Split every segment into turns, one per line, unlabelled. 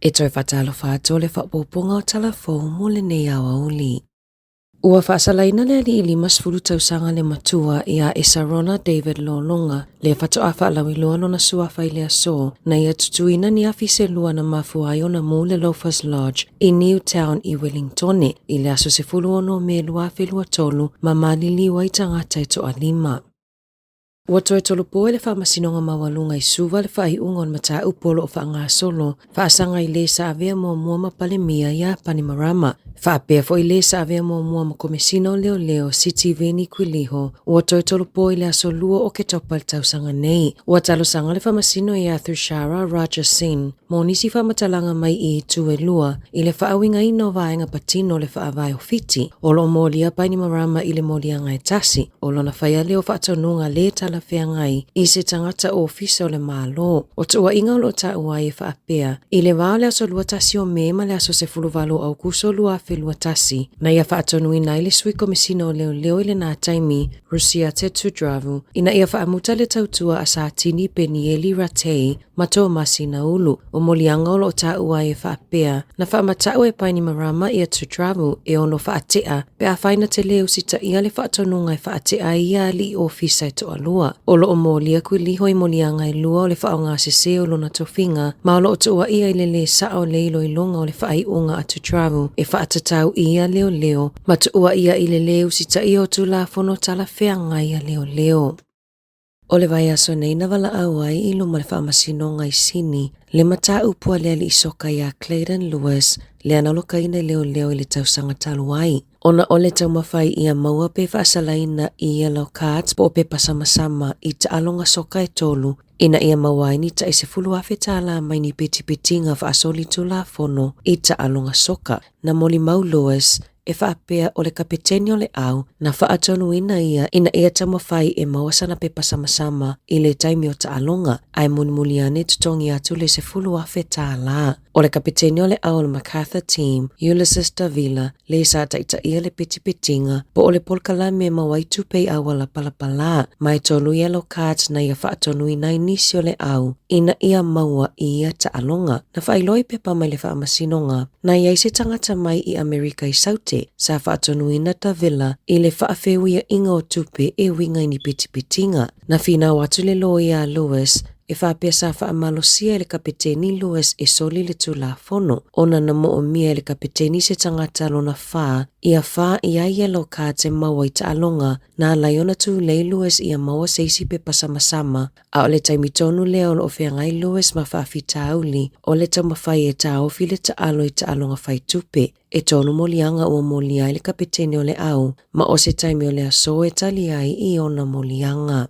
E toe faatalofa atu o le faaopoopoga o Tala Fou mo lenei aoauli. Ua faasalaina le alii 50 tausaga le matua ia Esarona David Lologa, lea faatoa faalauiloa lona suafa i le aso, na ia tutuina ni afi se lua na mafua ai ona mu le Loafers Lodge i Newtown i Wellingtone i le aso 16 Me 2023 ma maliliu ai tagata e toalima. Ua toe tolopo e le Faamasinoga Maualuga i Suva le faaiuga o le mataupu o lo o faagasolo faasaga i le sa avea muamua ma Palemia ia Panimarama. Faapea foi le sa avea muamua ma Komesina o Leoleo Sitiveni Qiliho ua toe tolopo i le aso 2 o Oketopa i le tausaga nei. Ua talosaga le Faamasino ia Thushara Raja Singh mo nisi faamatalaga mai i itu e lua i le faauigaina o vaega patino o le Faavae o Fiti, o lo o molia Bainimarama i le moliaga e tasi, o lona faia lea o faatonuga lē talafeagai i se tagata ofisa o le Malo. O tuuaiga o lo o taua ai e faapea, i le va o le aso 21 o Me ma le aso 18 o Aukuso 2021, na ia faatonuina ai le Sui Komesina o Leoleo i lena taimi, Rusiate Tudravu, ina ia faamuta le tautua a Satini Penieli Ratei ma Tomasi Naulu. O moliaga o lo o taua ai e faapea, na faamata'u e Bainimarama ia Tudravu e ono faate'a pe afai na te lē usitaia le faatonuga e faate'a ai ia alii ofisa e toalua. O lo o molia Qiliho i moliaga e lua o le faaaogasesē o lona tofiga ma o lo o tuuaia i le lē sa'o o le iloiloga o le faaiuga a Tudravu e faatatau i ia leoleo ma tuuaia i le lē usitaia o Tulafono talafeagai a leoleo. O le vaiaso nei na valaau ai i luma o le Faamasinoga i Sini le mataupu a le alii soka ia Clayton Lewis lea na lokaina i leoleo i le tausaga talu ai, ona o le taumafai ia maua pe faasalaina i yellow cards po o pepa samasama i taaloga soka e tolu ina ia maua ai ni tai $10,000 mai ni petipetiga faasolitulafono i taaloga soka. Na molimau Lewis e faapea o le kapeteni o le au na faatonuina ia ina ia taumafai e maua sana pepa samasama i le taimi o taaloga, ae mulimuli ane totogi atu le $10,000. O le kapeteni o le au o le MacArthur Team, Ulysses Davila, le sa taitaia le petipetiga po o le polokalame e maua ai tupe i auala palapalā, ma e tolu yellow cards na ia faatonuina ai nisi o le au ina ia maua i ia taaloga. Na faailoa i pepa mai le Faamasinoga, na i ai se tagata mai i Amerika i Saute sa faatonuina Davila i le faafeuiaiga o tupe e uiga i ni petipetiga. Na finau atu le loia a Lewis e faapea sa faamalosia e le Kapeteni Lewis e soli le Tulafono, ona na moomia e le Kapeteni se tagata lona fa ia fa i ai yellow cards e maua i taaloga, na ala ai ona tulei Lewis ia maua se isi pepa samasama. A o le taimi tonu lea o lo o feagai Lewis ma faafitauli o le taumafai e taofi le taalo i taaloga fai tupe. E tolu moliaga ua molia ai le kapeteni o le au, ma o se taimi o le aso e tali ai i ona moliaga.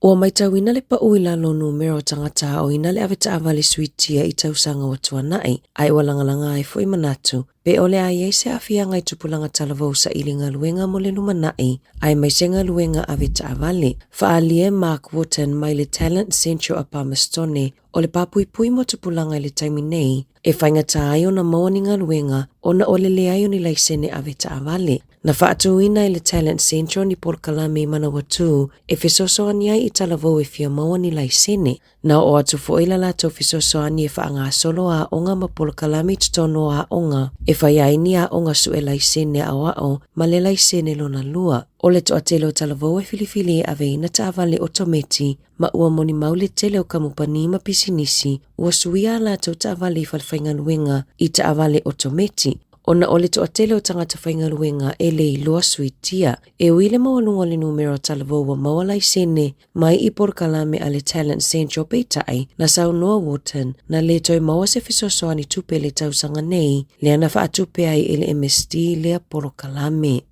Ua matauina le pau i lalo o numera o tagata aoina le avetaavale suitia i tausaga ua tuanai, ae ua lagalaga ai foi manatu pe o le a i ai se aafiaga i tupulaga talavou saili galuega mo le lumanai aemaise galuega avetaavale. Faaalia e Mark Wootton mai le Talent Centre a Palmerstone o le papuipui mo tupulaga i le taimi nei e faigata ai ona maua ni galuega ona o le leai o ni laisene avetaavale. Na faatuina e le Talent Centre ni polokalame i Manawatū e fesoasoani ai i talavou e fia maua ni laisene. Na oo atu foi la latou fesoasoani e faagasolo aoga ma polokalame i totonu o aoga e fai ai ni aoga sue laisene aoao ma le laisene lona lua. O le toatele o talavou e filifili e aveina taavale otometi ma ua molimau le tele o kamupani ma pisinisi ua suia a latou taavale i falefaigaluega i taavale otometi ona o le toatele o tagata faigaluega e le iloa suitia. E ui i le maualuga o le numera o talavou ua maua laisene mai i polokalame a le Talent Centre peitai, na saunoa Wootton na le toe maua se fesoasoani tupe i le tausaga nei, lea na faatupe ai e le MSD lea polokalame.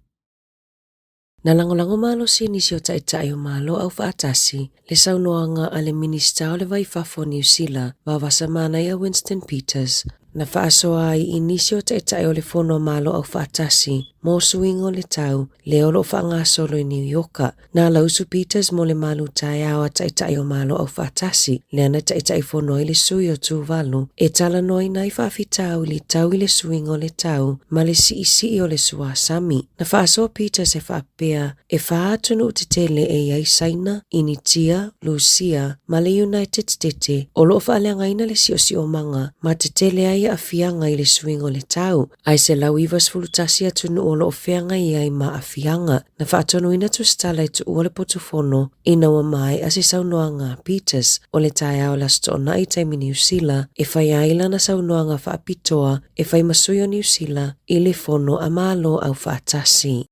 Na lagolago malosi e nisi o Taitai o Malo Aufaatasi le saunoaga a le Minisita o le Vai i Fafo o Niu Sila, Vavasa Manaia Winston Peters, Na faasoa ai i nisi o taitai o le Fono a Malo Aufaatasi mo Suiga o le Tau, lea o lo o faagasolo i Niu Ioka. Na lausu Peters mo le malu taeao a Taitai o Malo Aufaatasi, lea na taitaifono ai le sui o Tuvalu, e talanoaina ai faafitauli tau i le suiga o le tau ma le siisii o le suasami. Na faasoa Peters e faapea, e fā atunuu tetele e i ai Saina, Initia, Lusia ma le United State o lo o faaleagaina le siosiomaga ma tetele ai aafiaga i le suiga o le tau, ae 191 atunuu o lo o feagai ai ma aafiaga. Na faatonuina Tusitala e tuua le potufono ina ua maea se saunoaga a Peters o le taeao o le Aso Toonai i taimi Niu Sila e faia ai lana saunoaga faapitoa e fai ma sui o Niu Sila i le Fono a Malo Aufaatasi.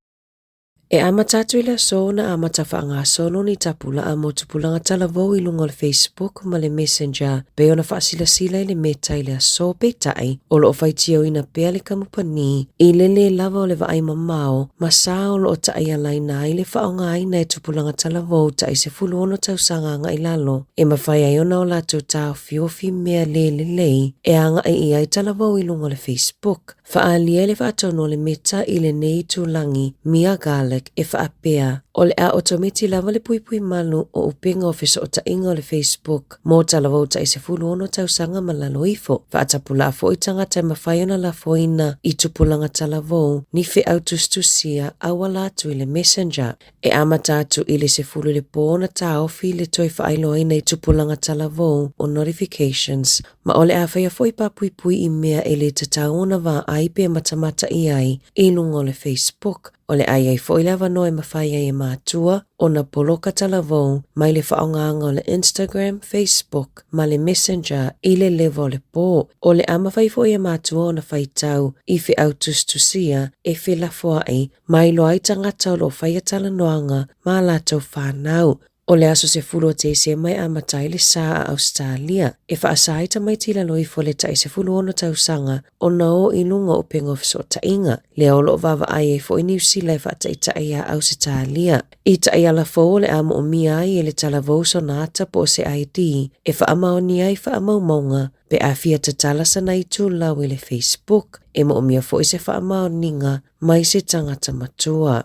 E amata atu i le aso na amata faagasolo ni tapulaa mo tupulaga talavou i luga o le Facebook ma le Messenger pei ona faasilasila i le Meta i le aso peitai o lo o faitioina pea le kamupani i le lē lava o le vaai mamao ma sa o lo o taialaina ai le faaaogaina e tupulaga talavou tai 16 tausaga agai lalo e mafai ai ona o latou taofiofi mea le lelei e agai i ai talavou i luga o le Facebook. Faaalia le faatonu o le Meta i lenei itulagi, Mia Garlick, e faapea, o le a otometi lava le puipui malu o upega o fesootaiga o le Facebook mo talavou tai 16 tausaga ma lalo ifo. Faatapulaa foi tagata e mafai ona lafoina i tupulaga talavou ni feau tusitusia auala atu i le Messenger. E amata atu i le 10 i le pō ona taofi le toe faailoaina i tupulaga talavou o notifications ma o le a faia foi papuipui i mea e le tatau ona vaai pe matamata i ai i luga o le Facebook. O le a i ai foi le avanoa e mafai ai e matua ona poloka talavou mai le faaaogaga o le Instagram, Facebook ma le Messenger i le leva o le pō. O le a mafai foi e matua ona faitau i feau tusitusia e felafoai ma iloa ai tagata o lo o faia talanoaga ma a latou fanau. O le aso 10 o Tesema e amata ai le sā a Ausetalia e faasa ai tamaiti i lalo ifo o le tai 16 tausaga ona o i luga o upega o fesootaiga, lea o lo o vaavaai ai foi Niu Sila e faataitai iā Ausetalia. I taiala fou o le a moomia ai e le talavou sona ata po o se ID e faamaonia ai faamaumauga pe a fia tatala sana itulau i le Facebook, e moomia foi se faamaoniga mai se tagata matua.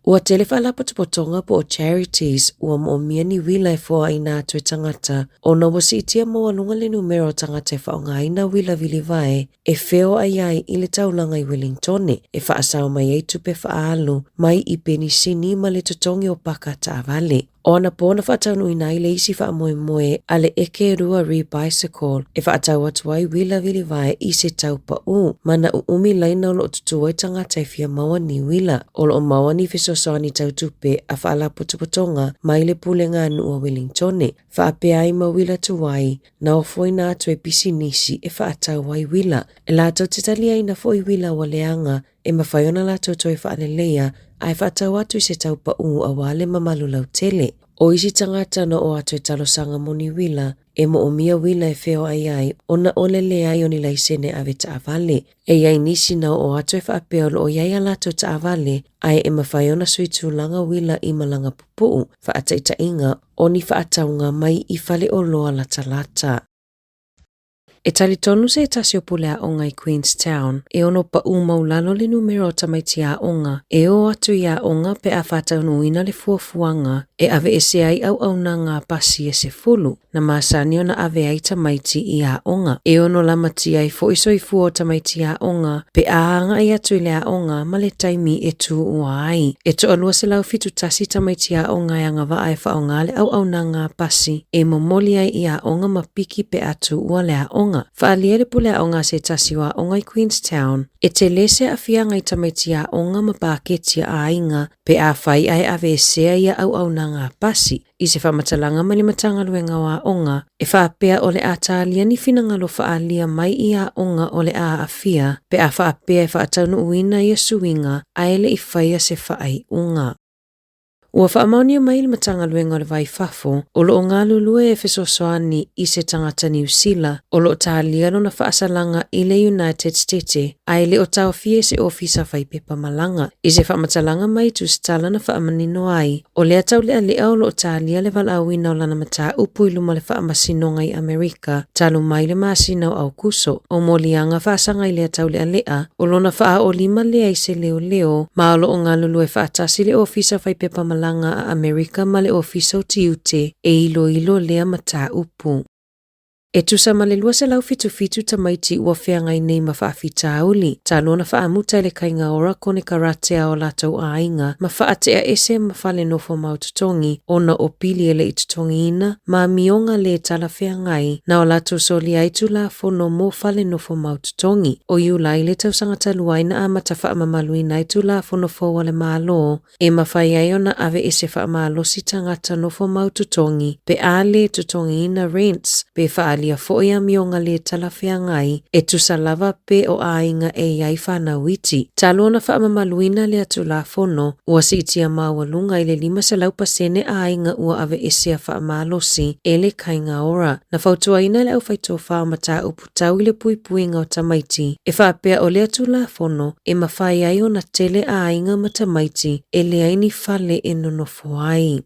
Ua tele faalapotopotoga po o charities ua moomia ni uila e foaina atu e tagata ona ua siitia maualuga le numera o tagata e faaaogaina uila vilivae e feoai ai i le taulaga i Wellingtone e faasao mai ai tupe faaalu mai i penisini ma le totogi o paka taavale. O anapo na faataunuuina ai le isi faamoemoe a le Eke Rua ReBicycle e faatau atu ai uila vilivae i se tau paʻū ma na ʻuʻumi laina o lo o tutū ai tagata e fia maua ni uila. O lo o maua ni fesoasoani tau tupe a faalapotopotoga mai le Pulega a Nuu a Wellingtone, faapea ai ma uila tuai na ofoina atu e pisinisi e faatau ai uila. E latou te taliaina foi uila ua leaga e mafai ona latou toe faaleleia ae faatau atu i se tau paʻū auā le mamalu lautele. O isi tagata na oo atu e talosaga mo ni uila, e moomia uila e feoai ai ona o le leai o ni laisene ave taavale. E i ai nisi na oo atu e faapea o lo o i ai a latou taavale ae e mafai ona sui tulaga uila i malaga pupuu, faataitaiga o ni faatauga mai i faleoloa latalata. E talitonu se tasi o pule aoga i Queenstown, e ono paʻū maulalo le numera o tamaiti aoga e o atu i aoga pe a faataunuuina le fuafuaga e aveesea ai auaunaga a pasi e 10 na masani ona ave ai tamaiti i aoga. E ono lamatia ai foi soifua o tamaiti aoga pe a agai atu i le aoga ma le taimi e tuua ai. E toa 271 tamaiti aoga e agavaa e faaaoga le auaunaga a pasi e momoli ai i aoga ma piki pe a tuua le aoga. Faaalia le pule aoga a se tasi o aoga i Queenstown, e tele se aafiaga i tamaiti aoga ma paketi a aiga pe afai ae aveesea ia auaunaga a pasi. I se faamatalaga mai le Matagaluega o Aoga, e faapea o le a talia ni finagalo faaalia mai i aoga o le a aafia pe a faapea e faataunuuina ia suiga ae le i faia se faaiuga. Ua faamaonia mai le Matagaluega o le Va i Fafo o lo o galulue e fesoasoani i se tagata Niu Sila o lo o talia lona faasalaga i le United Stete ae le o taofia e se ofisa fai pepa malaga. I se faamatalaga mai i tusitala na faamanino ai, o lea taulealea o lo o talia le valaauina o lana mataupu i luma o le Faamasinoga i Amerika talu mai le masina o Aukuso. O moliaga faasaga i lea taulealea, o lona faaolima lea i se leoleo, ma o lo o galulue faatasi le Ofisa Fai Pepa Malaga a Amerika ma le Ofisa o Tiute e iloilo lea mataupu. E tusa ma le 277 tamaiti ua feagai nei ma faafitauli, talu ona faamuta e le kaigaora konekarate a o latou aiga ma faatea ese ma fale nofo mau totogi ona o pili e le i totogiina ma amioga lē talafeagai na o latou solia ai Tulafono mo fale nofo mau totogi. O Iulai le tausaga talu ai na amata faamamaluina ai Tulafono fou a le Malo e mafai ai ona aveese faamalosi tagata nofo mau totogi pe a lē totogiina rents pe faaalia foi amioga lē talafeagai e tusa lava pe o aiga e i ai fanau iti. Talu ona faamamaluina lea Tulafono, ua siitia maualuga i le 500% aiga ua aveesea faamalosi e le kaigaora. Na fautuaina e le aufaitofa o mataupu tau i le puipuiga o tamaiti e faapea o lea Tulafono e mafai ai ona tele aiga ma tamaiti e leai ni fale e nonofo ai.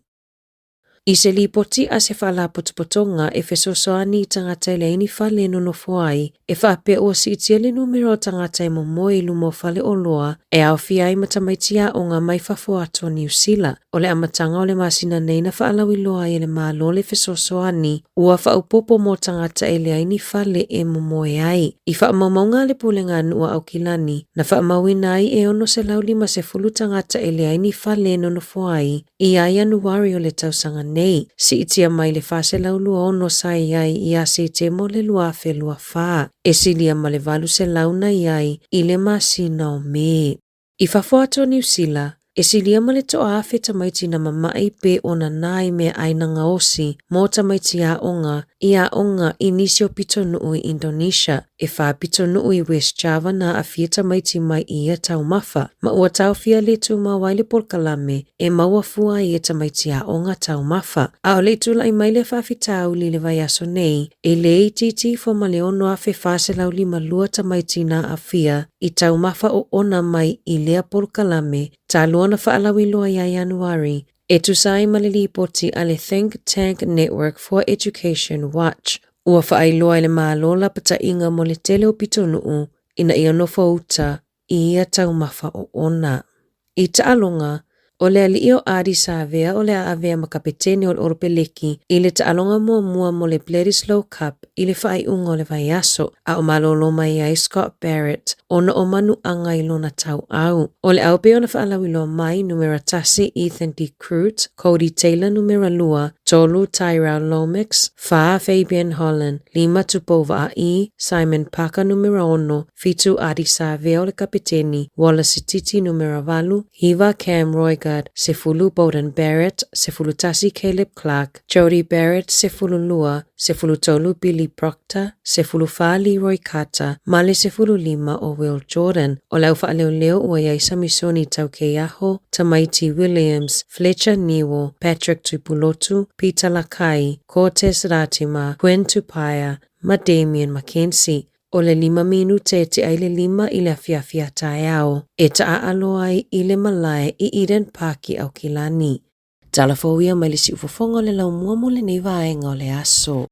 I se lipoti a se faalapotopotoga e fesoasoani i tagata e leai ni fale e nonofo ai, e faapea ua siitia le numera o tagata e momoe i luma o faleoloa e aofia ai ma tamaiti aoga mai fafo atu o Niu Sila. O le amataga o le masina nei na faalauiloa ai e le Malo le fesoasoani ua faaopoopo mo tagata e leai ni fale e momoe ai. I faamaumauga a le Pulega a Nuu a Aukilani, na faamauina ai e 650 tagata e leai ni fale e nonofo ai ia Ianuari o le tausaga nei, siitia mai le 426 sa i ai ia Setema o le 2024, e silia ma le 800 na i ai i le masina o Me. I fafo atu o Niu Sila, e silia ma le 1,000 tamaiti na mama'i pe o nanā i meaai na gaosi mō tamaiti aoga i aoga i nisi o pitonuu i Indonesia. E whā pitonuu i West Java na aafia tamaiti mai i ia taumafa, ma ua taofia le tumau ai le polokalame e maua fua ai e tamaiti aoga taumafa. A o le i tulai mai lea faafitauli i le vaiaso nei, e lē itiiti ifo ma le 6,452 tamaiti na aafia i taumafa oona mai i lea polokalame talu ona faalauiloa ia Ianuari, e tusa ai ma le lipoti a le Think Tank Network for Education Watch. Ua faailoa e le Malo lapataiga mo le tele o pitonuu ina ia nofo uta i ia taumafa oona. I taaloga, o le alii o Ardie Savea o le a avea ma kapetene o le Oropeleki i le taaloga muamua mo le Bledisloe Cup i le faaiuga o le vaiaso, a o malolo mai ai Scott Barrett ona o manuaga i lona tauau. O le au pei ona faalauiloa mai, numera 1 Ethan De Groot, Codie Taylor numera 2, 3 Tyrell Lomax, 4 Fabian Holland, 5 Tupou Vaa'i, Simon Parker numera 6, 7 Ardie Savea o le kapeteni, Wallace Sititi numera 8, 9 Cam Roigard, 10 Beauden Barrett, 11 Caleb Clarke, Jordie Barrett, 12, 13 Billy Proctor, 14 Leroy Carter, ma le 15 o Will Jordan. O le au faaleoleo ua i ai Samisoni Taukeiaho, Tamaiti Williams, Fletcher Niwo, Patrick Tuipulotu, Peter Lakai, Cortez Ratima, Quinn Tupaea, ma Damian McKenzie. O le 5 minute e tea i le 5 i le afiafi a taeao e taaalo ai i le malae i Eden Park i Aukilani. Tala fou ia mai le siufofoga o le laumua mo lenei vaega o le aso.